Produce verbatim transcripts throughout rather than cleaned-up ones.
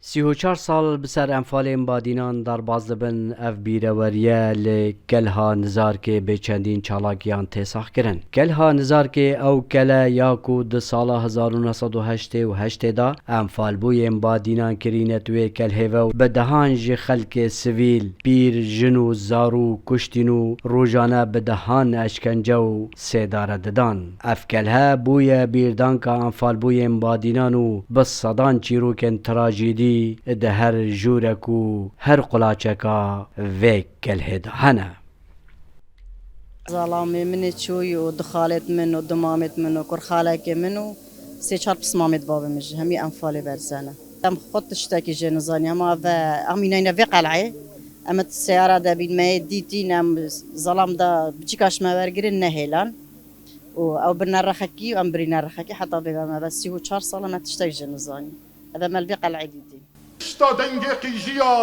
Sî û çar sal bi ser Enfalên Badînan derbas dibin, ev bîreweriye li Kelha Nizarkê bi çendîn çalakiyan tê saxkirin. Kelha Nizarkê ew kele ya ku di sala hezar û neh sed û heştê û heştê de enfalbûyên Badînan kirîne di wê kelhê ve û bi dehan ji xelkê sivîl, pîr, jin û zarû kuştîn û rojane bi dehan eşkence û sêdare didan. Ev kelhe bûye bîrdanka enfalbûyên Badînan û bi sedan çîrokên trajîdî di her jûrek û her qulaçeka vê kelhê de hene. Zalamê min ê çûyî û du xalêt min û du mamêt min û kurxalekê min û sê çar pismamêt babê min jî hemî enfalê berze ne. Em xwe tiştekî jê nizanî, hema ve em înayne vê qeleyê. Em di seyara de bîn, me yê dîtîn, em zalam da biçîka ji me wergirin nehêlan. Û ew birine rexekî û em birîne rexekî heta vê ve me ve sî û çar sal e me tiştek jê nizanî. Ev me li vê qeleyê dîtîn. Tişta dengê qîjiya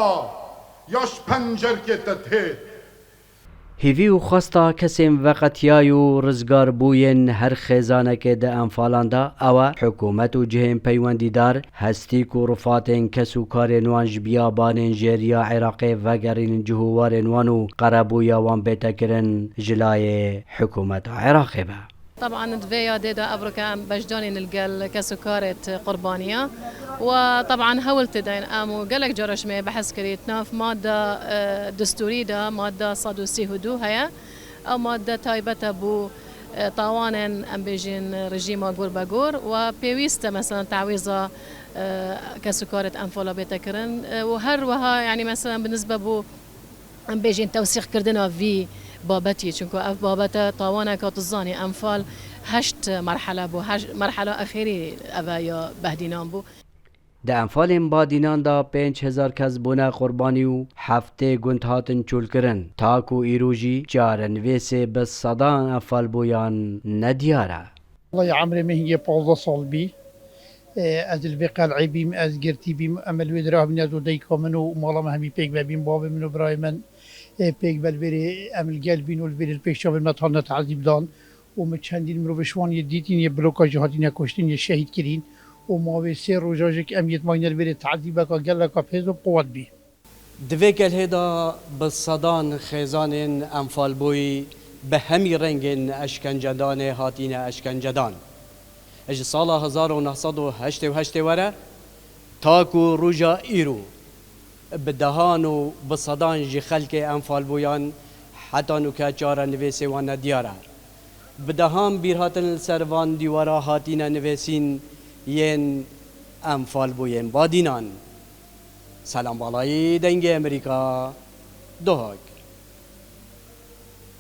ya ji pencerkê te tê. Hîvî û xwesta kesên veqetiyayî û rizgar bûyên her xêzanekê di enfalan de ew e, hikûmet û cihên peywendîdar hestîk û rifatên kes û karên wan ji biyabanên jêriya Iraqê vegerînin cih û warên wan û qerebûya wan bête kirin ji layê hikûmeta Iraqê ve. Teban di vê yadê de evroke em beşdanîn li gel kes û karêt qurbaniya. Wa teban hewl tê dayîn em û gelek cara ji me behs kirî. Di nav madda, e, destûrî de, madda sed û sî û du heye. Ew madde taybet e bo, e, tawanên, em bêjin, rejîma gor be gor. Wa pêwîst e, mesela, tawîza, e, kes û karêt enfala bête kirin. E, û her wiha, yanî, mesela, bi nisbe bo em bêjin tewsîqkirina vî babetî, çunku ev babete tawaneka tu zanî, enfal heşt merhele bû, heşt merhela exêrî eve ya Behdînan bû. Di enfalên Badînan de pênc hezar kes bûne qurbanî û heftê gund hatin çûlkirin. Ta ku îro jî çarenivîsê bi sedan enfalbûyan nediyar e. Wellahî emrê min hingê pazdeh sal bî. E, ez li vê qel'ê bîm, ez girtî bîm, em li wê dirê habîn, ez û dayika min û mala min hemî pêk ve bîn, bavê min û birayê min, e, pêk ve li vêrê em li gel bîn û li vêrê li pêş çavên me hatine tezîb dan û min çendîn mirovê ji wan yê dîtîn, yê bloka jî hatine kuştin, yê şehîd kirîn û ma wê sê roja jî em yê dimayîne li vêrê tezîbeka geleka pêz û quwet bî. Di vê kelhê de bi sedan xêzanên enfalbûyî bi hemî rengên eşkencedanê hatine eşkencedan. Ji sala hezar û neh sed û heştê û heştê were ta ku roja îro bi dehan û bi sedan ji xelkê enfalbûyan heta nûke çarenivîsê wan nediyar e. Bi dehan bîr hatin li ser van dîwara hatine nivîsîn yên enfalbûyên Badînan. Selam Balayî, Dengê Amerîka, Duhok.